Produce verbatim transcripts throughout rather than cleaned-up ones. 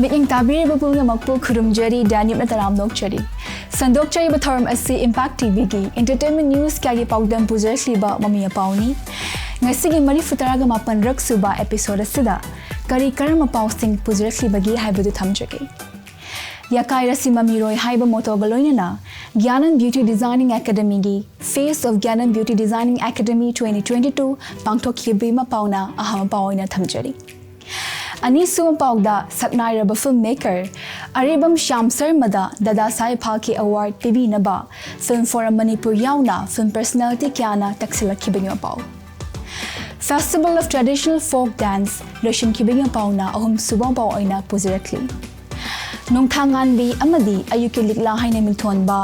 ꯃꯤꯠꯌꯦꯡ ꯇꯥꯕꯤꯔꯤꯕ ꯄꯨꯝꯅꯃꯛꯄꯨ ꯈꯨꯔꯨꯝꯖꯔꯤ, ꯗꯥꯅꯤꯞꯅ ꯇꯔꯥꯝꯅ ꯑꯣꯛꯆꯔꯤ꯫ ꯁꯟꯗꯣꯛꯆꯔꯤꯕ ꯊꯧꯔꯝ ꯑꯁꯤ Impact ꯇꯤꯚꯤꯒꯤ entertainment news ꯀꯌꯥꯒꯤ ꯄꯥꯎꯗꯝ ꯄꯨꯖꯔꯛꯂꯤꯕ ꯃꯃꯤ ꯑꯄꯥꯎꯅꯤ꯫ ꯉꯁꯤꯒꯤ ꯃꯔꯤꯐꯨ ꯇꯔꯥꯒ ꯃꯥꯄꯟ ꯔꯛ ꯁꯨꯕ episode ꯑꯁꯤꯗ ꯀꯔꯤ ꯀꯔꯝꯕ ꯄꯥꯎꯁꯤꯡ ꯄꯨꯖꯔꯛꯂꯤꯕꯒꯦ ꯍꯥꯏꯕꯗꯨ ꯊꯝꯖꯒꯦ꯫ ꯌꯥꯀꯥꯏꯔꯁꯤ ꯃꯃꯤꯔꯣꯏ ꯍꯥꯏꯕ motto ꯒ ꯂꯣꯏꯅꯅ Gyanan Beauty Designing Academy ꯒꯤ Face of Gyanan Beauty Designing Academy twenty twenty-two ꯄꯥꯡꯊꯣꯛꯈꯤꯕꯒꯤ ꯃꯄꯥꯎꯅ ꯑꯍꯥꯟꯕ ꯄꯥꯎ ꯑꯣꯏꯅ ꯊꯝꯖꯔꯤ꯫ ꯑꯅꯤꯁꯨꯕ ꯄꯥꯎꯗ ꯁꯛꯅꯥꯏꯔꯕ film maker ꯑꯔꯤꯕꯝ ꯁ꯭ꯌꯥꯝ ꯁꯔꯃꯗ ꯗꯥꯗꯥ ꯁꯥꯍꯦꯕ Phalke award ꯄꯤꯕꯤꯅꯕ Film Forum Manipur ꯌꯥꯎꯅ film personality ꯀꯌꯥꯅ ꯇꯛꯁꯤꯜꯂꯛꯈꯤꯕꯒꯤ ꯃꯄꯥꯎ꯫ Festival of Traditional Folk Dance ꯂꯣꯏꯁꯤꯟꯈꯤꯕꯒꯤ ꯃꯄꯥꯎꯅ ꯑꯍꯨꯝꯁꯨꯕ ꯄꯥꯎ ꯑꯣꯏꯅ ꯄꯨꯖꯔꯛꯂꯤ꯫ ꯅꯣꯡꯊꯥꯉꯥꯟꯕꯤ ꯑꯃꯗꯤ ꯑꯌꯨꯛꯀꯤ ꯂꯤꯛꯂꯥ ꯍꯥꯏꯅ ꯃꯤꯡꯊꯣꯟꯕ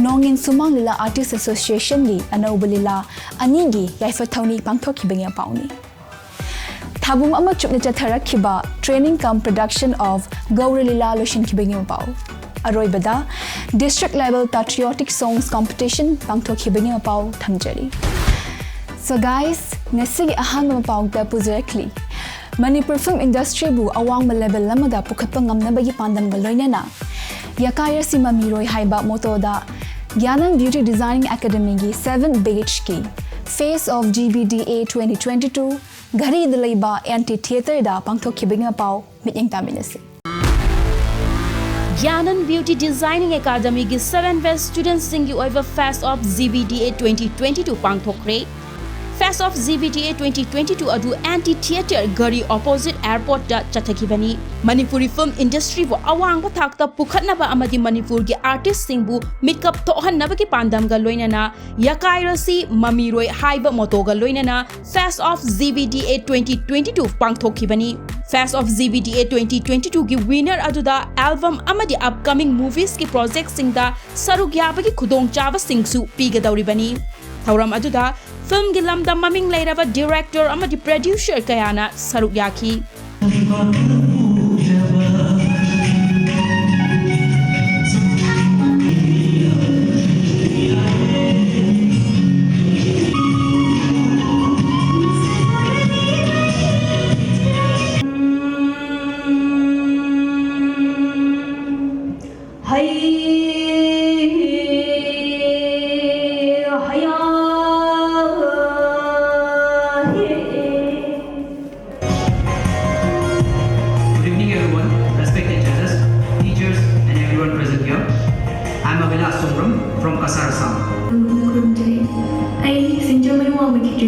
ꯅꯣꯡꯏꯟ ꯁꯨꯃꯥꯡ ꯂꯤꯂꯥ Artist Association ꯒꯤ ꯑꯅꯧꯕ ꯂꯤꯂꯥ ꯑꯅꯤꯒꯤ ꯌꯥꯏꯐ ꯊꯧꯅꯤ ꯄꯥꯡꯊꯣꯛꯈꯤꯕꯒꯤ ꯄꯥꯎꯅꯤ꯫ ꯊꯥꯕꯨꯝ ꯑꯃ ꯆꯨꯞꯅ ꯆꯠꯊꯔꯛꯈꯤꯕ training cum production of ꯒꯧꯔ ꯂꯤꯂꯥ ꯂꯣꯏꯁꯤꯟꯈꯤꯕꯒꯤ ꯄꯥꯎ꯫ ꯑꯔꯣꯏꯕꯗ district level patriotic songs competition ꯄꯥꯡꯊꯣꯛꯈꯤꯕꯒꯤ ꯄꯥꯎ ꯊꯝꯖꯔꯤ꯫ So guys, ꯉꯁꯤꯒꯤ ꯑꯍꯥꯟꯕ ꯄꯥꯎꯗ ꯄꯨꯖꯔꯛꯂꯤ꯫ ꯃꯅꯤꯄꯨꯔ film industry ꯕꯨ ꯑꯋꯥꯡꯕ level ꯑꯃꯗ ꯄꯨꯈꯠꯄ ꯉꯝꯅꯕꯒꯤ ꯄꯥꯟꯗꯝꯒ ꯂꯣꯏꯅꯅ ꯌꯥꯀꯥꯏꯔꯁꯤ ꯃꯃꯤꯔꯣꯏ ꯍꯥꯏꯕ motto ꯗ Gyanan Beauty Designing Academy ꯒꯤ seventh batch ꯀꯤ Face of G B D A twenty twenty-two ꯘꯔꯤꯗ ꯂꯩꯕ Aunty Theatre ꯗ ꯄꯥꯡꯊꯣꯛꯈꯤꯕꯒꯤ ꯄꯥꯎ ꯃꯤꯠꯌꯦꯡ ꯇꯥꯃꯤꯟꯅꯁꯤ꯫ Gyanan Beauty Designing Academy ꯒꯤ seven batch student ꯁꯤꯡꯒꯤ ꯑꯣꯏꯕ Face of G B D A twenty twenty-two ꯄꯥꯡꯊꯣꯛꯈ꯭ꯔꯦ꯫ Face of G B D A twenty twenty-two ꯑꯗꯨ Aunty Theatre ꯘꯔꯤ opposite airport ꯇ ꯆꯠꯊꯈꯤꯕꯅꯤ꯫ Manipuri film industry ꯕꯨ ꯑꯋꯥꯡꯕ ꯊꯥꯛꯇ ꯄꯨꯈꯠꯅꯕ ꯑꯃꯗꯤ ꯃꯅꯤꯄꯨꯔꯒꯤ artist ꯁꯤꯡꯕꯨ ꯃꯤꯠꯀꯞ ꯊꯣꯛꯍꯟꯅꯕꯒꯤ ꯄꯥꯟꯗꯝꯒ ꯂꯣꯏꯅꯅ ꯌꯥꯀꯥꯏꯔꯁꯤ ꯃꯃꯤꯔꯣꯏ ꯍꯥꯏꯕ motto ꯒ ꯂꯣꯏꯅꯅ Face of G B D A twenty twenty-two ꯄꯥꯡꯊꯣꯛꯈꯤꯕꯅꯤ꯫ Face of G B D A twenty twenty-two ꯒꯤ winner ꯑꯗꯨꯗ album ꯑꯃꯗꯤ upcoming movies ꯀꯤ project ꯁꯤꯡꯗ ꯁꯔꯨꯛ ꯌꯥꯕꯒꯤ ꯈꯨꯗꯣꯡꯆꯥꯕꯁꯤꯡꯁꯨ ꯄꯤꯒꯗꯧꯔꯤꯕꯅꯤ꯫ ꯊꯧꯔꯝ ꯑꯗꯨꯗ film ꯒꯤ ꯂꯝꯗ ꯃꯃꯤꯡ ꯂꯩꯔꯕ director ꯑꯃꯗꯤ producer ꯀꯌꯥꯅ ꯁꯔꯨꯛ ꯌꯥꯈꯤ꯫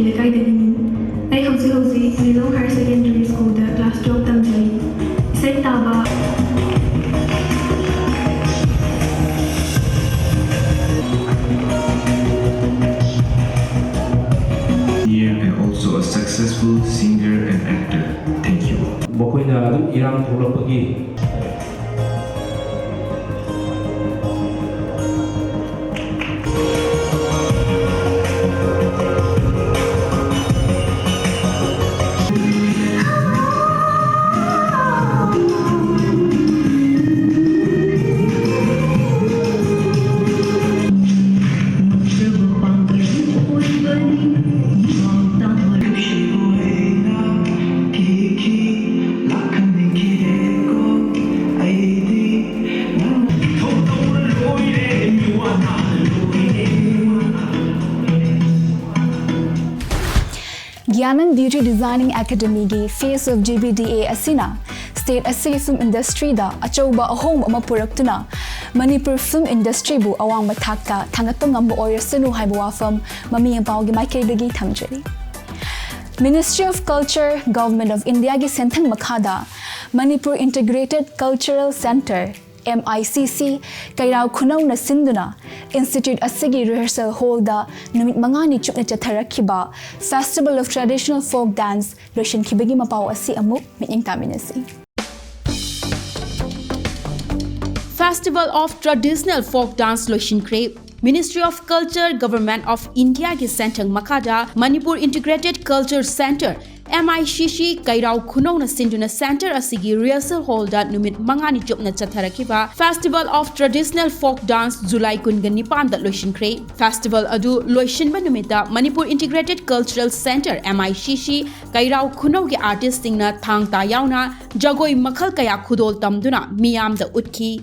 ꯂꯩꯀꯥꯏꯗꯒꯤꯅꯤ꯫ ꯑꯩ ꯍꯧꯖꯤꯛ ꯍꯧꯖꯤꯛ ꯂꯤꯂꯣꯡ ꯍꯥꯌꯔ ꯁꯦꯀꯦꯟꯗꯔꯤ ꯁ꯭ꯀꯨꯜꯗ ꯀ꯭ꯂꯥꯁ ꯇꯨꯌꯦꯜꯐ ꯇꯝꯖꯔꯤ꯫ ꯏꯁꯩ ꯇꯥꯕ꯫ Here and also a successful singer and actor. Thank you. ꯃꯈꯣꯏꯅ ꯑꯗꯨꯝ ꯏꯔꯥꯡ ꯊꯣꯛꯂꯛꯄꯒꯤ ꯒ꯭ꯌꯥꯅꯟ ꯕ꯭ꯌꯨꯇꯤ ꯗꯤꯖꯥꯏꯅꯤꯡ ꯑꯦꯀꯥꯗꯃꯤꯒꯤ Face of G B D A ꯑꯁꯤꯅ ꯁ꯭ꯇꯦꯠ ꯑꯁꯤꯒꯤ ꯐꯤꯜꯝ ꯏꯟꯗꯁꯇ꯭ꯔꯤꯗ ꯑꯆꯧꯕ ꯑꯍꯣꯡꯕ ꯑꯃ ꯄꯨꯔꯛꯇꯨꯅ ꯃꯅꯤꯄꯨꯔ ꯐꯤꯜꯝ ꯏꯟꯗꯁꯇ꯭ꯔꯤꯕꯨ ꯑꯋꯥꯡꯕ ꯊꯥꯛꯇ ꯊꯥꯡꯒꯠꯄ ꯉꯝꯕ ꯑꯣꯏꯔꯁꯅꯨ ꯍꯥꯏꯕ ꯋꯥꯐꯝ ꯃꯃꯤ ꯃꯄꯥꯒꯤ ꯃꯥꯏꯀꯩꯗꯒꯤ ꯊꯝꯖꯔꯤ꯫ Ministry of Culture, Government of Indiaꯒꯤ ꯁꯦꯟꯊꯪ ꯃꯈꯥꯗ Manipur Integrated Cultural Centre, M I C C, ꯀꯩꯔꯥꯎ ꯈꯨꯅꯧꯅ ꯁꯤꯟꯗꯨꯅ ꯏꯟꯁꯇꯤꯇ꯭ꯌꯨꯠ ꯑꯁꯤꯒꯤ ꯔꯤꯍꯔꯁꯦꯜ ꯍꯣꯜꯗ ꯅꯨꯃꯤꯠ ꯃꯉꯥꯅꯤ ꯆꯨꯞꯅ ꯆꯠꯊꯔꯛꯈꯤꯕ Festival of Traditional Folk Dance ꯂꯣꯏꯁꯤꯟꯈꯤꯕꯒꯤ ꯃꯄꯥꯎ ꯑꯁꯤ ꯑꯃꯨꯛ ꯃꯤꯠꯌꯦꯡ ꯇꯥꯃꯤꯟꯅꯁꯤ꯫ Festival of Traditional Folk Dance ꯂꯣꯏꯁꯤꯟꯈ꯭ꯔꯦ꯫ Ministry of Culture, Government of Indiaꯒꯤ ꯁꯦꯟꯊꯪ ꯃꯈꯥꯗ Manipur Integrated Culture Centre, M I C C, ꯀꯩꯔꯥꯎ ꯈꯨꯅꯧꯅ ꯁꯤꯟꯗꯨꯅ ꯁꯦꯟꯇꯔ ꯑꯁꯤꯒꯤ ꯔꯤꯍꯔꯁꯦꯜ ꯍꯣꯜꯗ ꯅꯨꯃꯤꯠ ꯃꯉꯥꯅꯤ ꯆꯨꯞꯅ ꯆꯠꯊꯔꯛꯈꯤꯕ Festival of Traditional Folk Dance July ꯀꯨꯟꯒ ꯅꯤꯄꯥꯟꯗ ꯂꯣꯏꯁꯤꯟꯈ꯭ꯔꯦ꯫ ꯐꯦꯁꯇꯤꯚꯦꯜ ꯑꯗꯨ ꯂꯣꯏꯁꯤꯟꯕ ꯅꯨꯃꯤꯠꯇ Manipur Integrated Cultural Centre, M I C C, ꯀꯩꯔꯥꯎ ꯈꯨꯅꯧꯒꯤ ꯑꯥꯔꯇꯤꯁꯁꯤꯡꯅ ꯊꯥꯡ ꯇꯥ ꯌꯥꯎꯅ ꯖꯒꯣꯏ ꯃꯈꯜ ꯀꯌꯥ ꯈꯨꯗꯣꯜ ꯇꯝꯗꯨꯅ ꯃꯤꯌꯥꯝꯗ ꯎꯠꯈꯤ꯫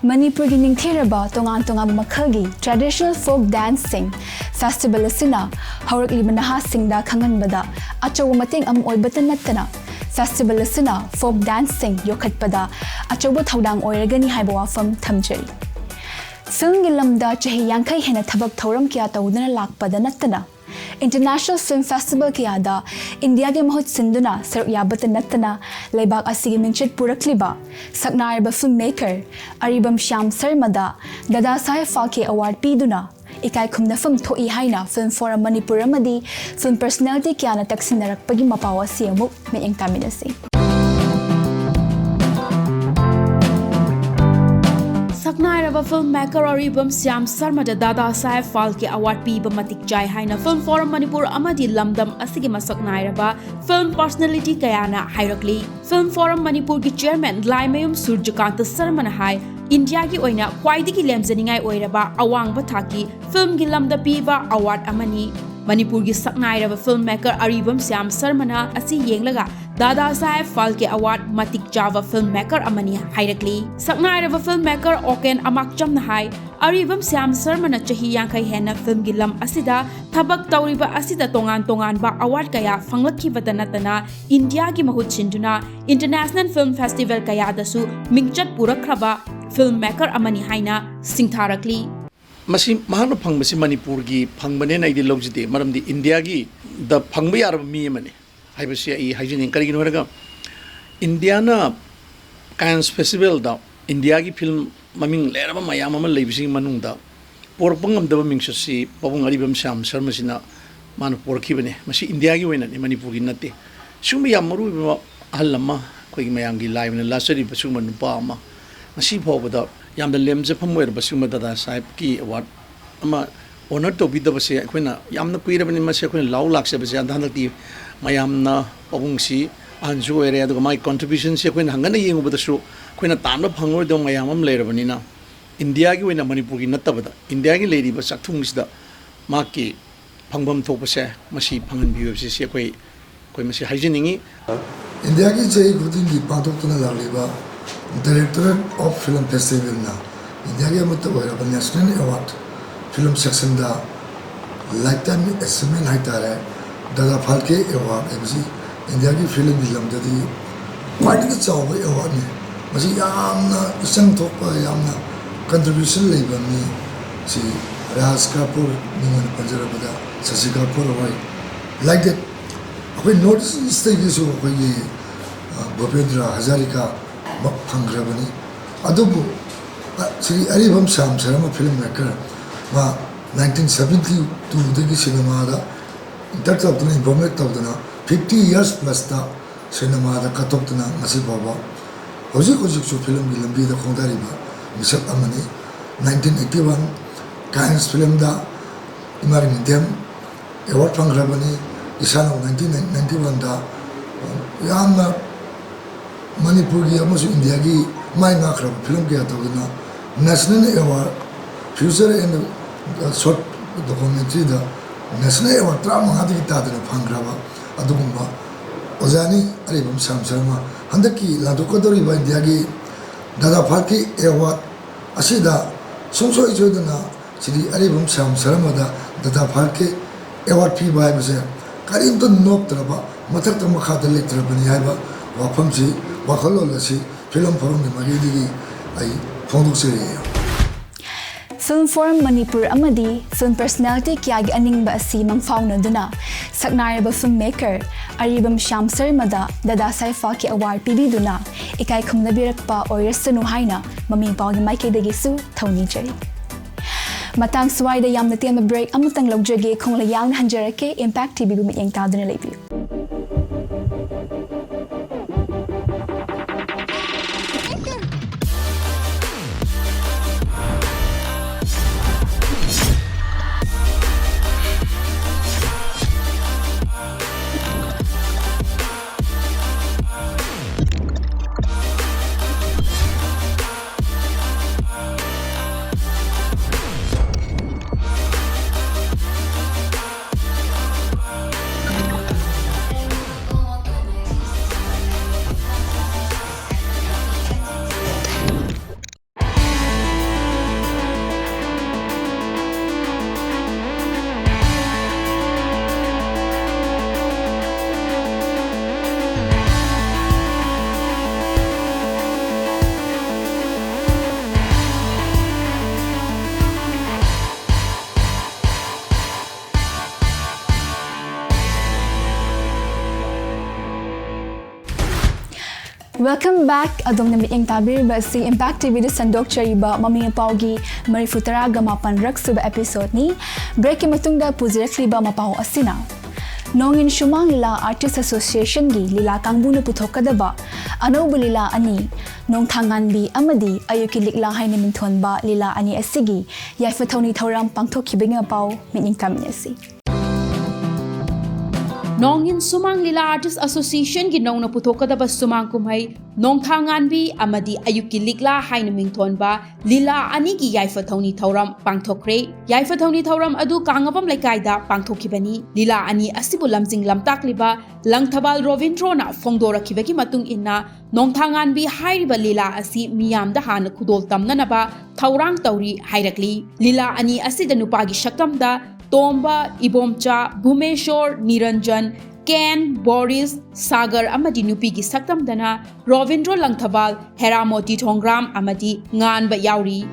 ꯃꯅꯤꯄꯨꯔꯒꯤ ꯅꯤꯡꯊꯤꯔꯕ ꯇꯣꯉꯥꯟ ꯇꯣꯉꯥꯟꯕ ꯃꯈꯜꯒꯤ traditional folk danceꯁꯤꯡ festival ꯑꯁꯤꯅ ꯍꯧꯔꯛꯂꯤꯕ ꯅꯍꯥꯁꯤꯡꯗ ꯈꯪꯍꯟꯕꯗ ꯑꯆꯧꯕ ꯃꯇꯦꯡ ꯑꯃ ꯑꯣꯏꯕꯇ ꯅꯠꯇꯅ festival ꯑꯁꯤꯅ folk danceꯁꯤꯡ ꯌꯣꯛꯈꯠꯄꯗ ꯑꯆꯧꯕ ꯊꯧꯗꯥꯡ ꯑꯣꯏꯔꯒꯅꯤ ꯍꯥꯏꯕ ꯋꯥꯐꯝ ꯊꯝꯖꯔꯤ꯫ Filmꯒꯤ ꯂꯝꯗ ꯆꯍꯤ ꯌꯥꯡꯈꯩ ꯍꯦꯟꯅ ꯊꯕꯛ ꯊꯧꯔꯝ ꯀꯌꯥ ꯇꯧꯗꯨꯅ ꯂꯥꯛꯄꯗ ꯅꯠꯇꯅ International Film Festival ꯀꯌꯥꯗ ꯏꯟꯗꯤꯌꯥꯒꯤ ꯃꯍꯨꯠ ꯁꯤꯟꯗꯨꯅ ꯁꯔꯨꯛ ꯌꯥꯕꯇ ꯅꯠꯇꯅ ꯂꯩꯕꯥꯛ ꯑꯁꯤꯒꯤ ꯃꯤꯡꯆꯠ ꯄꯨꯔꯛꯂꯤꯕ ꯁꯛꯅꯥꯏꯔꯕ filmmaker ꯑꯔꯤꯕꯝ ꯁ꯭ꯌꯥꯝ ꯁꯔꯃꯗ ꯗꯥꯗꯥ ꯁꯥꯍꯦꯕ ꯐꯥꯜꯀꯦ award ꯄꯤꯗꯨꯅ ꯏꯀꯥꯏ ꯈꯨꯝꯅꯐꯝ ꯊꯣꯛꯏ ꯍꯥꯏꯅ Film Forum ꯃꯅꯤꯄꯨꯔ ꯑꯃꯗꯤ film personality ꯀꯌꯥꯅ ꯇꯛꯁꯤꯟꯅꯔꯛꯄꯒꯤ ꯃꯄꯥꯎ ꯑꯁꯤ ꯑꯃꯨꯛ ꯃꯤꯠꯌꯦꯡ ꯇꯥꯃꯤꯟꯅꯁꯤ꯫ ꯁꯛꯅꯥꯏꯔꯕ filmmaker ꯑꯔꯤꯕꯝ ꯁ꯭ꯌꯥꯝ ꯁꯔꯃꯗ ꯗꯥꯗꯥ ꯁꯥꯍꯦꯕ ꯐꯥꯜꯀꯦ award ꯄꯤꯕ ꯃꯇꯤꯛ ꯆꯥꯏ ꯍꯥꯏꯅ Film Forum ꯃꯅꯤꯄꯨꯔ ꯑꯃꯗꯤ ꯂꯝꯗꯝ ꯑꯁꯤꯒꯤ ꯃꯁꯛ ꯅꯥꯏꯔꯕ film personality ꯀꯌꯥꯅ ꯍꯥꯏꯔꯛꯂꯤ꯫ Film Forum ꯃꯅꯤꯄꯨꯔꯒꯤ chairman ꯂꯥꯏꯃꯌꯨꯝ ꯁꯨꯔꯖꯀꯥꯟꯇ ꯁꯔꯃꯅ ꯍꯥꯏ, ꯏꯟꯗꯤꯌꯥꯒꯤ ꯑꯣꯏꯅ ꯈ꯭ꯋꯥꯏꯗꯒꯤ ꯂꯦꯝꯖꯅꯤꯡꯉꯥꯏ ꯑꯣꯏꯔꯕ ꯑꯋꯥꯡꯕ ꯊꯥꯛꯀꯤ filmꯒꯤ ꯂꯝꯗ ꯄꯤꯕ award ꯑꯃꯅꯤ꯫ ꯃꯅꯤꯄꯨꯔꯒꯤ ꯁꯛꯅꯥꯏꯔꯕ filmmaker ꯑꯔꯤꯕꯝ ꯁ꯭ꯌꯥꯝ ꯁꯔꯃꯅ ꯑꯁꯤ ꯌꯦꯡꯂꯒ ꯗꯥꯗꯥ ꯁꯥꯍꯦꯕ ꯐꯥꯜꯀꯦ award ꯃꯇꯤꯛ ꯆꯥꯕ filmmaker ꯑꯃꯅꯤ ꯍꯥꯏꯔꯛꯂꯤ꯫ ꯁꯛꯅꯥꯏꯔꯕ filmmaker ꯑꯣꯀꯦꯟ ꯑꯃꯥꯛꯆꯝꯅ ꯍꯥꯏ, ꯑꯔꯤꯕꯝ ꯁ꯭ꯌꯥꯝ ꯁꯔꯃꯅ ꯆꯍꯤ ꯌꯥꯡꯈꯩ ꯍꯦꯟꯅ filmꯒꯤ ꯂꯝ ꯑꯁꯤꯗ ꯊꯕꯛ ꯇꯧꯔꯤꯕ ꯑꯁꯤꯗ ꯇꯣꯉꯥꯟ ꯇꯣꯉꯥꯟꯕ award ꯀꯌꯥ ꯐꯪꯂꯛꯈꯤꯕꯇ ꯅꯠꯇꯅ ꯏꯟꯗꯤꯌꯥꯒꯤ ꯃꯍꯨꯠ ꯁꯤꯟꯗꯨꯅ international film festival ꯀꯌꯥꯗꯁꯨ ꯃꯤꯡꯆꯠ ꯄꯨꯔꯛꯈ꯭ꯔꯕ filmmaker ꯑꯃꯅꯤ ꯍꯥꯏꯅ ꯁꯤꯡꯊꯥꯔꯛꯂꯤ꯫ ꯃꯁꯤ ꯃꯍꯥꯛꯅ ꯐꯪꯕꯁꯤ ꯃꯅꯤꯄꯨꯔꯒꯤ ꯐꯪꯕꯅꯦꯅ ꯑꯩꯗꯤ ꯂꯧꯖꯗꯦ꯫ ꯃꯔꯝꯗꯤ ꯏꯟꯗꯤꯌꯥꯒꯤꯗ ꯐꯪꯕ ꯌꯥꯔꯕ ꯃꯤ ꯑꯃꯅꯤ ꯍꯥꯏꯕꯁꯤ ꯑꯩ ꯍꯥꯏꯖꯅꯤꯡꯏ꯫ ꯀꯔꯤꯒꯤꯅꯣ ꯍꯥꯏꯔꯒ ꯏꯟꯗꯤꯌꯥꯅ ꯀꯥꯟꯁ ꯐꯦꯁꯇꯤꯚꯦꯜꯗ ꯏꯟꯗꯤꯌꯥꯒꯤ ꯐꯤꯂꯝ ꯃꯃꯤꯡ ꯂꯩꯔꯕ ꯃꯌꯥꯝ ꯑꯃ ꯂꯩꯕꯁꯤꯒꯤ ꯃꯅꯨꯡꯗ ꯄꯣꯔꯛꯄ ꯉꯝꯗꯕ ꯃꯤꯡꯆꯠꯁꯤ ꯄꯥꯕꯨꯡ ꯑꯔꯤꯕꯝ ꯁ꯭ꯌꯥꯝ ꯁꯔꯃꯁꯤꯅ ꯃꯥꯅ ꯄꯣꯔꯛꯈꯤꯕꯅꯤ꯫ ꯃꯁꯤ ꯏꯟꯗꯤꯌꯥꯒꯤ ꯑꯣꯏꯅꯅꯤ, ꯃꯅꯤꯄꯨꯔꯒꯤ ꯅꯠꯇꯦ꯫ ꯁꯤꯒꯨꯝꯕ ꯌꯥꯝ ꯃꯔꯨ ꯑꯣꯏꯕ ꯑꯍꯜ ꯑꯃ, ꯑꯩꯈꯣꯏꯒꯤ ꯃꯌꯥꯝꯒꯤ ꯂꯥꯏ ꯑꯣꯏꯅ ꯂꯥꯠꯆꯔꯤꯕ ꯁꯤꯒꯨꯝꯕ ꯅꯨꯄꯥ ꯑꯃ ꯉꯁꯤ ꯐꯥꯎꯕꯗ ꯌꯥꯝꯅ ꯂꯦꯝꯖꯐꯝ ꯑꯣꯏꯔꯕ ꯁꯤꯒꯨꯝꯕ ꯗꯥꯗꯥ ꯁꯥꯍꯦꯕꯀꯤ award ꯑꯃ honour ꯇꯧꯕꯤꯗꯕꯁꯦ ꯑꯩꯈꯣꯏꯅ ꯌꯥꯝꯅ ꯀꯨꯏꯔꯕꯅꯤ꯫ ꯃꯁꯤ ꯑꯩꯈꯣꯏꯅ ꯂꯥꯎ ꯂꯥꯛꯆꯕꯁꯦ꯫ ꯑꯗ ꯍꯟꯗꯛꯇꯤ ꯃꯌꯥꯝꯅ ꯄꯥꯕꯨꯡꯁꯤ ꯑꯍꯟꯁꯨ ꯑꯣꯏꯔꯦ, ꯑꯗꯨꯒ ꯃꯥꯒꯤ contributionꯁꯤ ꯑꯩꯈꯣꯏꯅ ꯍꯪꯒꯠꯅ ꯌꯦꯡꯉꯨꯕꯗꯁꯨ ꯑꯩꯈꯣꯏꯅ ꯇꯥꯟꯕ ꯐꯪꯂꯔꯣꯏꯗꯕ ꯃꯌꯥꯝ ꯑꯃ ꯂꯩꯔꯕꯅꯤꯅ, ꯏꯟꯗꯤꯌꯥꯒꯤ ꯑꯣꯏꯅ ꯃꯅꯤꯄꯨꯔꯒꯤ ꯅꯠꯇꯕꯗ ꯏꯟꯗꯤꯌꯥꯒꯤ ꯂꯩꯔꯤꯕ ꯆꯥꯛꯊꯨꯡꯁꯤꯗ ꯃꯍꯥꯛꯀꯤ ꯐꯪꯐꯝ ꯊꯣꯛꯄꯁꯦ ꯃꯁꯤ ꯐꯪꯍꯟꯕꯤꯌꯨ ꯍꯥꯏꯕꯁꯤ ꯁꯤ ꯑꯩꯈꯣꯏ ꯑꯩꯈꯣꯏ ꯃꯁꯤ ꯍꯥꯏꯖꯅꯤꯡꯏ꯫ ꯏꯟꯗꯤꯌꯥꯒꯤ ꯆꯍꯤ ꯈꯨꯗꯤꯡꯒꯤ ꯄꯥꯡꯊꯣꯛꯇꯨꯅ ꯂꯥꯛꯂꯤꯕ Directorate of Film Festivalꯅ ꯏꯟꯗꯤꯌꯥꯒꯤ ꯑꯃꯠꯇ ꯑꯣꯏꯔꯕ National Award film sectionꯗ lifetime achievement ꯍꯥꯏꯇꯥꯔꯦ, ꯗꯥꯗꯥ ꯐꯥꯜꯀꯦ Award ꯍꯥꯏꯕꯁꯤ ꯏꯟꯗꯤꯌꯥꯒꯤ filmꯒꯤ ꯂꯝꯗꯗꯤ ꯈ꯭ꯋꯥꯏꯗꯒꯤ ꯆꯥꯎꯕ awardꯅꯤ꯫ ꯃꯁꯤ ꯌꯥꯝꯅ ꯏꯆꯪ ꯊꯣꯛꯄ, ꯌꯥꯝꯅ contribution ꯂꯩꯕ ꯃꯤ ꯁꯤ ꯔꯥꯖ ꯀꯥꯄꯨꯔ, ꯃꯤꯡ ꯑꯣꯏꯅ ꯄꯟꯖꯔꯕꯗ ꯁꯁꯤ ꯀꯥꯄꯨꯔ ꯍꯣꯏ, like that ꯑꯩꯈꯣꯏ North Eastꯇꯒꯤꯁꯨ ꯑꯩꯈꯣꯏꯒꯤ, ꯑ, ꯚꯨꯄꯦꯟꯗ꯭ꯔ ꯍꯖꯥꯔꯤꯀꯥ ꯃꯛ ꯐꯪꯈ꯭ꯔꯕꯅꯤ꯫ ꯑꯗꯨꯕꯨ, ꯑ, ꯁ꯭ꯔꯤ ꯑꯔꯤꯕꯝ ꯁ꯭ꯌꯥꯝ ꯁꯔꯃ film maker, ꯃꯥ nineteen seventy twoꯗꯒꯤ ꯁꯤꯅꯦꯃꯥꯗ enter ꯇꯧꯗꯨꯅ, involvement ꯇꯧꯗꯨꯅ, fifty years plusꯇ ꯁꯤꯅꯦꯃꯥꯗ ꯀꯠꯊꯣꯛꯇꯨꯅ ꯉꯁꯤ ꯐꯥꯎꯕ ꯍꯧꯖꯤꯛ ꯍꯧꯖꯤꯛꯁꯨ filmꯒꯤ ꯂꯝꯕꯤꯗ ꯈꯣꯡꯗꯥꯔꯤꯕ ꯃꯤꯁꯛ ꯑꯃꯅꯤ꯫ Nineteen eighty one Cannes filmꯗ ꯏꯃꯥ ꯏꯕꯦꯟ ꯏꯟꯗꯤꯌꯟ award ꯐꯪꯈ꯭ꯔꯕꯅꯤ꯫ ꯏꯁꯥꯅ nineteen ninety oneꯗ ꯌꯥꯝꯅ ꯃꯅꯤꯄꯨꯔꯒꯤ ꯑꯃꯁꯨꯡ ꯏꯟꯗꯤꯌꯥꯒꯤ ꯃꯥꯏ ꯉꯥꯛꯈ꯭ꯔꯕ film ꯀꯌꯥ ꯇꯧꯗꯨꯅ National Award, Feature and Short Documentaryꯗ National Award ꯇꯔꯥꯃꯉꯥꯗꯒꯤ ꯇꯥꯗꯅ ꯐꯪꯈ꯭ꯔꯕ ꯑꯗꯨꯒꯨꯝꯕ ꯑꯣꯖꯥꯅꯤ ꯑꯔꯤꯕꯝ ꯁ꯭ꯌꯥꯝ ꯁꯔꯃ꯫ ꯍꯟꯗꯛꯀꯤ ꯂꯥꯟꯊꯣꯛꯀꯗꯧꯔꯤꯕ ꯏꯟꯗꯤꯌꯥꯒꯤ ꯗꯥꯗꯥ ꯐꯥꯜꯀꯦ Award ꯑꯁꯤꯗ ꯁꯨꯡꯁꯣꯏ ꯁꯣꯏꯗꯅ ꯁ꯭ꯔꯤ ꯑꯔꯤꯕꯝ ꯁ꯭ꯌꯥꯝ ꯁꯔꯃꯗ ꯗꯥꯗꯥ ꯐꯥꯜꯀꯦ Award ꯄꯤꯕ ꯍꯥꯏꯕꯁꯦ ꯀꯔꯤꯝꯇ ꯅꯣꯞꯇ꯭ꯔꯕ, ꯃꯊꯛꯇ ꯃꯈꯥꯗ ꯂꯩꯇ꯭ꯔꯕꯅꯤ ꯍꯥꯏꯕ ꯋꯥꯐꯝꯁꯤ, ꯋꯥꯈꯜꯂꯣꯟ ꯑꯁꯤ film forumꯒꯤ ꯃꯥꯏꯀꯩꯗꯒꯤ ꯑꯩ ꯐꯣꯡꯗꯣꯛꯆꯔꯤ꯫ Film Forum ꯃꯅꯤꯄꯨꯔ ꯑꯃꯗꯤ film personality ꯀꯌꯥꯒꯤ ꯑꯅꯤꯡꯕ ꯑꯁꯤ ꯃꯪꯐꯥꯎꯅꯗꯨꯅ ꯁꯛꯅꯥꯏꯔꯕ film maker ꯑꯔꯤꯕꯝ ꯁ꯭ꯌꯥꯝ ꯁꯔꯃꯗ ꯗꯥꯗꯥ ꯁꯥꯍꯦꯕ ꯐꯥꯜꯀꯦ Award ꯄꯤꯕꯤꯗꯨꯅ ꯏꯀꯥꯏ ꯈꯨꯝꯅꯕꯤꯔꯛꯄ ꯑꯣꯏꯔꯁꯅꯨ ꯍꯥꯏꯅ ꯃꯃꯤ ꯄꯥꯎꯒꯤ ꯃꯥꯏꯀꯩꯗꯒꯤꯁꯨ ꯊꯧꯅꯤꯖꯔꯤ꯫ ꯃꯇꯥꯡ ꯁ꯭ꯋꯥꯏꯗ ꯌꯥꯝꯅ ꯇꯦꯟꯕ break ꯑꯃꯇꯪ ꯂꯧꯖꯒꯦ꯫ ꯈꯣꯡꯂꯩ ꯌꯥꯡꯅ ꯍꯟꯖꯔꯛꯀꯦ꯫ Impact TVꯕꯨ ꯃꯤꯠꯌꯦꯡ ꯇꯥꯗꯨꯅ ꯂꯩꯕꯤꯌꯨ꯫ Welcome back. ꯑꯗꯣꯝꯅ ꯃꯤꯠꯌꯦꯡ ꯇꯥꯕꯤꯔꯤꯕ ꯑꯁꯤ Impact ꯇꯤꯚꯤꯗ ꯁꯟꯗꯣꯛꯆꯔꯤꯕ ꯃꯃꯤ ꯃꯄꯥꯎꯒꯤ ꯃꯔꯤꯐꯨ ꯇꯔꯥꯒ ꯃꯥꯄꯟ ꯔꯛ ꯁꯨꯕ episode ꯅꯤ꯫ Break ꯀꯤ ꯃꯇꯨꯡꯗ ꯄꯨꯖꯔꯛꯂꯤꯕ ꯃꯄꯥꯎ ꯑꯁꯤꯅ, ꯅꯣꯡꯏꯟ ꯁꯨꯃꯥꯡ ꯂꯤꯂꯥ Artist Association ꯒꯤ ꯂꯤꯂꯥ ꯀꯥꯡꯕꯨꯅ ꯄꯨꯊꯣꯛꯀꯗꯕ ꯑꯅꯧꯕ ꯂꯤꯂꯥ ꯑꯅꯤ, ꯅꯣꯡꯊꯥꯉꯥꯟꯕꯤ ꯑꯃꯗꯤ ꯑꯌꯨꯛꯀꯤ ꯂꯤꯛꯂꯥ ꯍꯥꯏꯅ ꯃꯤꯡꯊꯣꯟꯕ ꯂꯤꯂꯥ ꯑꯅꯤ ꯑꯁꯤꯒꯤ ꯌꯥꯏꯐ ꯊꯧꯅꯤ ꯊꯧꯔꯝ ꯄꯥꯡꯊꯣꯛꯈꯤꯕꯒꯤ ꯃꯄꯥꯎ ꯃꯤꯠꯌꯦꯡ ꯇꯥꯃꯤꯟꯅꯁꯤ꯫ ꯅꯣꯡꯏꯟ ꯁꯨꯃꯥꯡ ꯂꯤꯂꯥ Artist Association ꯒꯤ ꯅꯧꯅ ꯄꯨꯊꯣꯛꯀꯗꯕ ꯁꯨꯃꯥꯡ ꯀꯨꯝꯍꯩ ꯅꯣꯡꯊꯥꯉꯥꯟꯕꯤ ꯑꯃꯗꯤ ꯑꯌꯨꯛꯀꯤ ꯂꯤꯛꯂꯥ ꯍꯥꯏꯅ ꯃꯤꯡꯊꯣꯟꯕ ꯂꯤꯂꯥ ꯑꯅꯤꯒꯤ ꯌꯥꯏꯐ ꯊꯧꯅꯤ ꯊꯧꯔꯝ ꯄꯥꯡꯊꯣꯛꯈ꯭ꯔꯦ꯫ ꯌꯥꯏꯐ ꯊꯧꯅꯤ ꯊꯧꯔꯝ ꯑꯗꯨ ꯀꯥꯡꯉꯕꯝ ꯂꯩꯀꯥꯏꯗ ꯄꯥꯡꯊꯣꯛꯈꯤꯕꯅꯤ꯫ ꯂꯤꯂꯥ ꯑꯅꯤ ꯑꯁꯤꯕꯨ ꯂꯝꯖꯤꯡ ꯂꯝꯇꯥꯛꯂꯤꯕ ꯂꯪꯊꯕꯥꯜ ꯔꯣꯕꯤꯟꯗ꯭ꯔꯣꯅ ꯐꯣꯡꯗꯣꯔꯛꯈꯤꯕꯒꯤ ꯃꯇꯨꯡ ꯏꯟꯅ, ꯅꯣꯡꯊꯥꯉꯥꯟꯕꯤ ꯍꯥꯏꯔꯤꯕ ꯂꯤꯂꯥ ꯑꯁꯤ ꯃꯤꯌꯥꯝꯗ ꯍꯥꯟꯅ ꯈꯨꯗꯣꯜ ꯇꯝꯅꯅꯕ ꯊꯧꯔꯥꯡ ꯇꯧꯔꯤ ꯍꯥꯏꯔꯛꯂꯤ꯫ ꯂꯤꯂꯥ ꯑꯅꯤ ꯑꯁꯤꯗ ꯅꯨꯄꯥꯒꯤ ꯁꯛꯇꯝꯗ ꯇꯣꯝꯕ, ꯏꯕꯣꯝꯆꯥ, ꯚꯨꯃꯦꯁꯣꯔ, ꯅꯤꯔꯟꯖꯟ, ꯀꯦꯟ, ꯕꯣꯔꯤꯁ, ꯁꯥꯒꯔ ꯑꯃꯗꯤ ꯅꯨꯄꯤꯒꯤ ꯁꯛꯇꯝꯗꯅ ꯔꯣꯕꯤꯟꯗ꯭ꯔꯣ ꯂꯪꯊꯕꯥꯜ, ꯍꯦꯔꯥꯃꯣꯇꯤ ꯊꯣꯡꯒ꯭ꯔꯥꯝ ꯑꯃꯗꯤ ꯉꯥꯟꯕ ꯌꯥꯎꯔꯤ꯫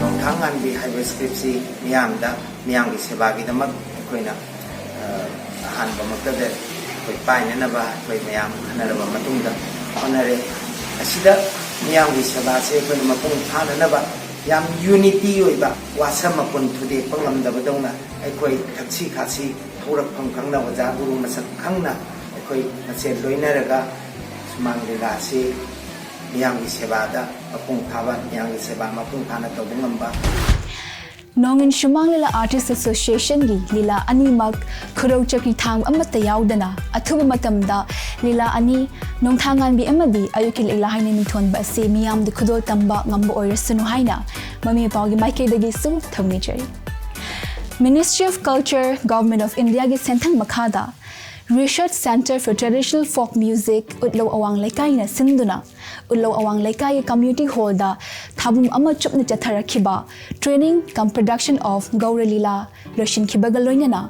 ꯅꯣꯡꯊꯥꯡ ꯉꯥꯟꯕꯤ ꯍꯥꯏꯕ script ꯁꯤ ꯃꯤꯌꯥꯝꯗ, ꯃꯤꯌꯥꯝꯒꯤ ꯁꯦꯕꯥꯒꯤꯗꯃꯛ ꯑꯩꯈꯣꯏꯅ, ꯑ, ꯑꯍꯥꯟꯕꯃꯛꯇꯗ ꯑꯩꯈꯣꯏ ꯄꯥꯏꯅꯅꯕ ꯑꯩꯈꯣꯏ ꯃꯌꯥꯝ ꯈꯟꯅꯔꯕ ꯃꯇꯨꯡꯗ ꯍꯣꯠꯅꯔꯦ꯫ ꯑꯁꯤꯗ ꯃꯤꯌꯥꯝꯒꯤ ꯁꯦꯕꯥꯁꯦ ꯑꯩꯈꯣꯏꯅ ꯃꯄꯨꯡ ꯐꯥꯅꯅꯕ ꯌꯥꯝ unity ꯑꯣꯏꯕ, ꯋꯥꯁꯝ ꯃꯄꯨꯟ ꯊꯨꯗꯦꯛꯄ ꯉꯝꯗꯕꯗꯧꯅ ꯑꯩꯈꯣꯏ ꯊꯛꯁꯤ ꯈꯥꯁꯤ ꯍꯧꯔꯛꯐꯝ ꯈꯪꯅ, ꯑꯣꯖꯥ ꯒꯨꯔꯨ ꯃꯁꯛ ꯈꯪꯅ ꯑꯩꯈꯣꯏ ꯃꯁꯦꯜ ꯂꯣꯏꯅꯔꯒ ꯁꯨꯃꯥꯡ ꯂꯤꯂꯥꯁꯤ ꯃꯤꯌꯥꯝꯒꯤ ꯁꯦꯕꯥꯗ ꯃꯄꯨꯡ ꯐꯥꯕ, ꯃꯤꯌꯥꯝꯒꯤ ꯁꯦꯕꯥ ꯃꯄꯨꯡ ꯐꯥꯅ ꯇꯧꯕ ꯉꯝꯕ꯫ ꯅꯣꯡꯏꯟ ꯁꯨꯃꯥꯡ ꯂꯤꯂꯥ Artist Association ꯒꯤ ꯂꯤꯂꯥ ꯑꯅꯤꯃꯛ ꯈꯨꯔꯧ ꯆꯀ꯭ꯔꯤ ꯊꯥꯡ ꯑꯃꯠꯇ ꯌꯥꯎꯗꯅ ꯑꯊꯨꯕ ꯃꯇꯝꯗ ꯂꯤꯂꯥ ꯑꯅꯤ, ꯅꯣꯡꯊꯥꯉꯥꯟꯕꯤ ꯑꯃꯗꯤ ꯑꯌꯨꯛꯀꯤ ꯂꯤꯛꯂꯥ ꯍꯥꯏꯅ ꯃꯤꯡꯊꯣꯟꯕ ꯑꯁꯤ ꯃꯤꯌꯥꯝꯗ ꯈꯨꯗꯣꯜ ꯇꯝꯕ ꯉꯝꯕ ꯑꯣꯏꯔꯁꯅꯨ ꯍꯥꯏꯅ ꯃꯃꯤ ꯃꯄꯥꯎꯒꯤ ꯃꯥꯏꯀꯩꯗꯒꯤꯁꯨ ꯊꯧꯅꯤꯖꯔꯤ꯫ Ministry of Culture, Government of India ꯒꯤ ꯁꯦꯟꯊꯪ ꯃꯈꯥꯗ Research Center for Traditional Folk Music ꯎꯠꯂꯧ ꯑꯋꯥꯡ ꯂꯩꯀꯥꯏꯅ ꯁꯤꯟꯗꯨꯅ ꯎꯠꯂꯧ ꯑꯋꯥꯡ ꯂꯩꯀꯥꯏꯒꯤ community hallꯗ ꯊꯥꯕꯨꯝ ꯑꯃ ꯆꯨꯞꯅ ꯆꯠꯊꯔꯛꯈꯤꯕ training cum production of ꯒꯧꯔ ꯂꯤꯂꯥ ꯂꯣꯏꯁꯤꯟꯈꯤꯕꯒ ꯂꯣꯏꯅꯅ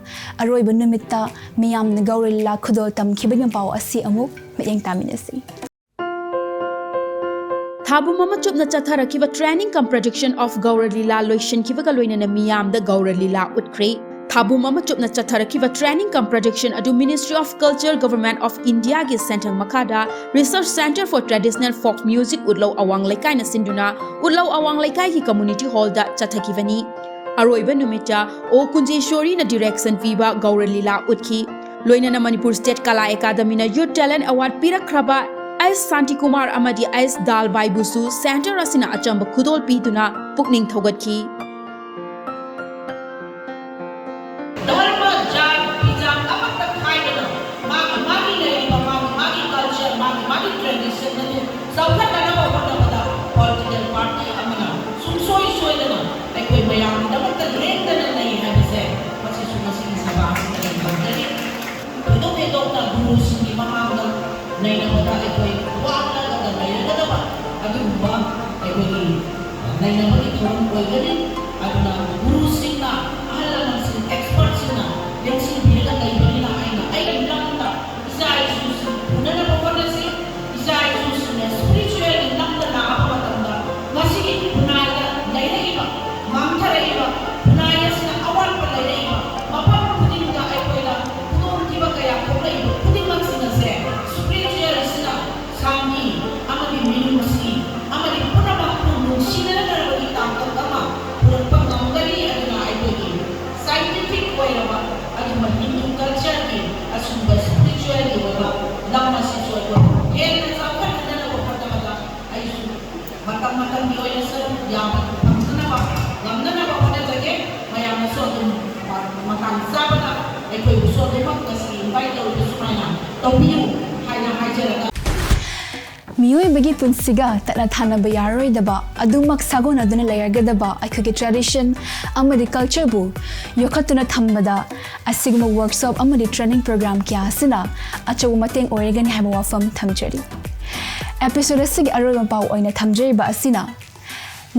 ꯑꯔꯣꯏꯕ ꯅꯨꯃꯤꯠꯇ ꯃꯤꯌꯥꯝꯅ ꯒꯧꯔ ꯂꯤꯂꯥ ꯈꯨꯗꯣꯜ ꯇꯝꯈꯤꯕꯒꯤ ꯄꯥꯎ ꯑꯁꯤ ꯑꯃꯨꯛ ꯃꯤꯠꯌꯦꯡ ꯇꯥꯃꯤꯟꯅꯁꯤ꯫ ꯊꯥꯕꯨꯝ ꯑꯃ ꯆꯨꯞꯅ ꯆꯠꯊꯔꯛꯈꯤꯕ training cum production of ꯒꯧꯔ ꯂꯤꯂꯥ ꯂꯣꯏꯁꯤꯟꯈꯤꯕꯒ ꯂꯣꯏꯅꯅ ꯃꯤꯌꯥꯝꯗ ꯒꯧꯔ ꯂꯤꯂꯥ ꯎꯠꯈ꯭ꯔꯦ꯫ ꯊꯥꯕꯨꯝ ꯑꯃ ꯆꯨꯞꯅ ꯆꯠꯊꯔꯛꯈꯤꯕ training cum production ꯑꯗꯨ Ministry of Culture, Government of Indiaꯒꯤ ꯁꯦꯟꯊꯪ ꯃꯈꯥꯗ Research Center for Traditional Folk Music ꯎꯠꯂꯧ ꯑꯋꯥꯡ ꯂꯩꯀꯥꯏꯅ ꯁꯤꯟꯗꯨꯅ ꯎꯠꯂꯧ ꯑꯋꯥꯡ ꯂꯩꯀꯥꯏꯒꯤ community hallꯗ ꯆꯠꯊꯈꯤꯕꯅꯤ꯫ ꯑꯔꯣꯏꯕ ꯅꯨꯃꯤꯠꯇ ꯑꯣ ꯀꯨꯟꯖꯦꯁꯣꯔꯤꯅ direction ꯄꯤꯕ ꯒꯧꯔ ꯂꯤꯂꯥ ꯎꯠꯈꯤ꯫ ꯂꯣꯏꯅꯅ ꯃꯅꯤꯄꯨꯔ State ꯀꯂꯥ ꯑꯦꯀꯥꯗꯃꯤꯅ Youth Talent Award ꯄꯤꯔꯛꯈ꯭ꯔꯕ ꯑꯩꯁ ꯁꯥꯟꯇꯤꯀꯨꯃꯥꯔ ꯑꯃꯗꯤ ꯑꯩꯁ ꯗꯥꯜꯕꯥꯏꯕꯨꯁꯨ center ꯑꯁꯤꯅ ꯑꯆꯝꯕ ꯈꯨꯗꯣꯜ ꯄꯤꯗꯨꯅ ꯄꯨꯛꯅꯤꯡ ꯊꯧꯒꯠꯈꯤ꯫ ꯙꯔꯃ, ꯖꯥꯠ, ꯐꯤꯖꯥꯠ ꯑꯃꯠꯇ ꯈꯥꯏꯗꯅ ꯃꯥꯒꯤ ꯃꯥꯒꯤ ꯂꯩꯔꯤꯕ ꯃꯥꯒꯤ ꯃꯥꯒꯤ culture, ꯃꯥꯒꯤ ꯃꯥꯒꯤ tradition ꯑꯗꯨ ꯆꯥꯎꯈꯠꯅꯅꯕ ꯍꯣꯠꯅꯕꯗ political party ꯑꯃꯅ ꯁꯨꯡꯁꯣꯏ ꯁꯣꯏꯗꯅ ꯑꯩꯈꯣꯏ ꯃꯌꯥꯝꯒꯤꯗꯃꯛꯇ ꯂꯦꯡꯗꯅ ꯂꯩ ꯍꯥꯏꯕꯁꯦ ꯃꯁꯤꯁꯨ ꯉꯁꯤꯒꯤ ꯁꯚꯥ ꯑꯁꯤꯗ ꯑꯩ ꯈꯪꯖꯔꯤ꯫ ꯊꯣꯏꯗꯣꯛ ꯍꯦꯟꯗꯣꯛꯅ ꯒꯨꯔꯨꯁꯤꯡꯒꯤ ꯃꯃꯥꯡꯗ ꯅꯩꯅꯕꯗ ꯑꯩꯈꯣꯏ ꯋꯥꯠꯂꯒ ꯂꯩꯔꯒꯗꯕ ꯑꯗꯨꯒꯨꯝꯕ ꯑꯩꯈꯣꯏꯒꯤ ꯅꯩꯅꯕꯒꯤ ꯊꯧꯔꯝ ꯑꯣꯏꯒꯅꯤ꯫ ꯑꯗꯨꯅ ꯒꯨꯔꯨꯁꯤꯡꯅ, ꯑꯍꯜ ꯂꯃꯟꯁꯤꯡ, expertꯁꯤꯡꯅ ꯂꯦꯡꯁꯤꯟꯕꯤꯔꯒ ꯂꯩꯕꯅꯤꯅ ꯑꯩꯅ ꯑꯩꯒꯤ ꯂꯝꯗ ꯏꯆꯥ ꯏꯁꯨꯁꯤꯡ ꯄꯨꯅꯅꯕ ꯍꯣꯠꯅꯁꯤ꯫ ꯏꯆꯥ ꯏꯁꯨꯁꯤꯡꯅ spiritualꯒꯤ ꯂꯝꯗ ꯂꯥꯛꯑꯕ ꯃꯇꯝꯗ ꯉꯁꯤꯒꯤ ꯈꯨꯟꯅꯥꯏꯗ ꯂꯩꯔꯛꯏꯕ, ꯃꯥꯡꯊꯔꯛꯏꯕ, ꯈꯨꯟꯅꯥꯏ ꯑꯁꯤꯗ ꯑꯋꯥꯠꯄ ꯂꯩꯔꯛꯏꯕ ꯃꯐꯝ ꯈꯨꯗꯤꯡꯗ ꯑꯩꯈꯣꯏꯗ ꯈꯨꯗꯣꯡꯊꯤꯕ ꯀꯌꯥ ꯊꯣꯛꯂꯛꯏꯕ ꯈꯨꯗꯤꯡꯃꯛꯁꯤꯡ ꯑꯁꯦ spiritualꯁꯤꯅ ꯁꯥꯟꯇꯤ ꯑꯃꯗꯤ ꯃꯤꯅꯨꯡꯁꯤ ꯑꯃꯗꯤ ꯄꯨꯝꯅꯃꯛꯄꯨ ꯅꯨꯡꯁꯤꯅꯅꯕꯒꯤ ꯇꯥꯡꯀꯛ ꯑꯃ ꯄꯨꯔꯛꯄ ꯉꯝꯒꯅꯤ꯫ ꯑꯗꯨꯅ ꯑꯩꯈꯣꯏꯒꯤ scientific ꯑꯣꯏꯔꯕ ꯑꯗꯨꯒꯨꯝꯕ Hindu cultureꯒꯤ ꯑꯁꯤꯒꯨꯝꯕ spiritualꯒꯤ ꯑꯣꯏꯕ ꯂꯝ ꯑꯁꯤꯁꯨ ꯑꯩꯈꯣꯏ ꯍꯦꯟꯅ ꯆꯥꯎꯈꯠꯍꯟꯅꯅꯕ ꯍꯣꯠꯅꯕꯗ ꯑꯩꯁꯨ ꯃꯇꯝ ꯃꯇꯝꯒꯤ ꯑꯣꯏꯅꯁꯨ ꯌꯥꯕ ꯐꯪꯅꯅꯕ, ꯉꯝꯅꯅꯕ ꯍꯣꯠꯅꯖꯒꯦ꯫ ꯃꯌꯥꯝꯅꯁꯨ ꯑꯗꯨꯝ ꯃ-, ꯃꯇꯥꯡ ꯆꯥꯕꯗ ꯑꯩꯈꯣꯏꯕꯨꯁꯨ ꯑꯗꯨꯃꯛ ꯉꯁꯤ invite ꯇꯧꯔꯤꯕ ꯁꯨꯃꯥꯏꯅ ꯇꯧꯕꯤꯌꯨ ꯍꯥꯏꯅ ꯍꯥꯏꯖꯔꯒ꯫ ꯃꯤꯑꯣꯏꯕꯒꯤ ꯄꯨꯟꯁꯤꯒ ꯇꯠꯅ ꯊꯥꯅꯕ ꯌꯥꯔꯔꯣꯏꯗꯕ, ꯑꯗꯨꯃꯛ ꯁꯥꯒꯣꯟꯅꯗꯨꯅ ꯂꯩꯔꯒꯗꯕ ꯑꯩꯈꯣꯏꯒꯤ tradition ꯑꯃꯗꯤ cultureꯕꯨ ꯌꯣꯛꯈꯠꯇꯨꯅ ꯊꯝꯕꯗ ꯑꯁꯤꯒꯨꯝꯕ workshop ꯑꯃꯗꯤ training program ꯀꯌꯥ ꯑꯁꯤꯅ ꯑꯆꯧꯕ ꯃꯇꯦꯡ ꯑꯣꯏꯔꯒꯅꯤ ꯍꯥꯏꯕ ꯋꯥꯐꯝ ꯊꯝꯖꯔꯤ꯫ Episode ꯑꯁꯤꯒꯤ ꯑꯔꯣꯏꯕ ꯄꯥꯎ ꯑꯣꯏꯅ ꯊꯝꯖꯔꯤꯕ ꯑꯁꯤꯅ,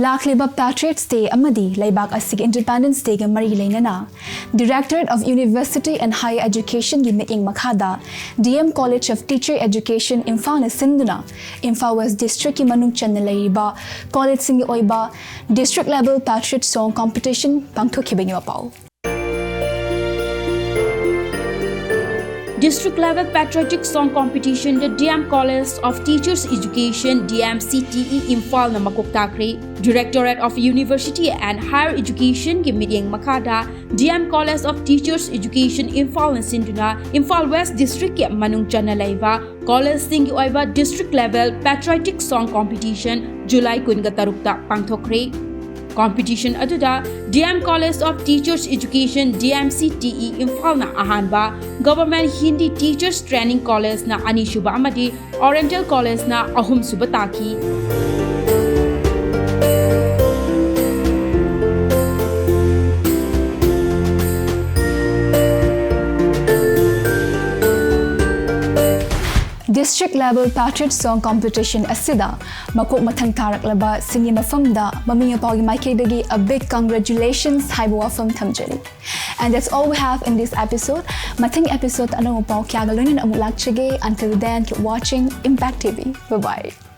ꯂꯥꯛꯂꯤꯕ Patriots Day ꯑꯃꯗꯤ ꯂꯩꯕꯥꯛ ꯑꯁꯤꯒꯤ Independence Day ꯒ ꯃꯔꯤ ꯂꯩꯅꯅ Directorate of University and Higher Education ꯒꯤ ꯃꯤꯠꯌꯦꯡ ꯃꯈꯥꯗ D M College of Teacher Education ꯏꯝꯐꯥꯜꯅ ꯁꯤꯟꯗꯨꯅ ꯏꯝꯐꯥꯜ West District ꯀꯤ ꯃꯅꯨꯡ ꯆꯟꯅ ꯂꯩꯔꯤꯕ college ꯁꯤꯡꯒꯤ ꯑꯣꯏꯕ District Level Patriot Song Competition ꯄꯥꯡꯊꯣꯛꯈꯤꯕꯒꯤ ꯋꯥꯄꯥꯎ꯫ District Level Patriotic Song Competition the D M College of Teachers Education, D M C T E, ꯏꯝꯐꯥꯜꯅ ꯃꯀꯣꯛ ꯇꯥꯈ꯭ꯔꯦ꯫ Directorate of University and Higher Education ꯒꯤ ꯃꯤꯠꯌꯦꯡ ꯃꯈꯥꯗ D M College of Teachers Education ꯏꯝꯐꯥꯜꯅ ꯁꯤꯟꯗꯨꯅ Imphal West District ꯀꯤ ꯃꯅꯨꯡ ꯆꯟꯅ ꯂꯩꯕ college ꯁꯤꯡꯒꯤ ꯑꯣꯏꯕ District Level Patriotic Song Competition July ꯀꯨꯟꯒ ꯇꯔꯨꯛꯇ ꯄꯥꯡꯊꯣꯛꯈ꯭ꯔꯦ꯫ Competition ꯑꯗꯨꯗ D M College of Teachers Education, D M C T E, ꯏꯝꯐꯥꯜꯅ ꯑꯍꯥꯟꯕ, Government Hindi Teachers Training College ꯅ ꯑꯅꯤꯁꯨꯕ ꯑꯃꯗꯤ Oriental College ꯅ ꯑꯍꯨꯝꯁꯨꯕ ꯇꯥꯈꯤ꯫ District Level Patriot Song Competition ꯑꯁꯤꯗ ꯃꯀꯣꯛ ꯃꯊꯪ ꯇꯥꯔꯛꯂꯕ ꯁꯤꯡꯒꯤ ꯃꯐꯝꯗ ꯃꯃꯤ ꯃꯄꯥꯒꯤ ꯃꯥꯏꯀꯩꯗꯒꯤ a big congratulations ꯍꯥꯏꯕ ꯋꯥꯐꯝ ꯊꯝꯖꯔꯤ꯫ And that's all we have in this episode. ꯃꯊꯪ episode ꯑꯅꯧꯕ ꯄꯥꯎ ꯀꯌꯥꯒ ꯂꯣꯏꯅꯅ ꯑꯃꯨꯛ ꯂꯥꯛꯆꯒꯦ꯫ Until then, keep watching Impact T V. Bye bye.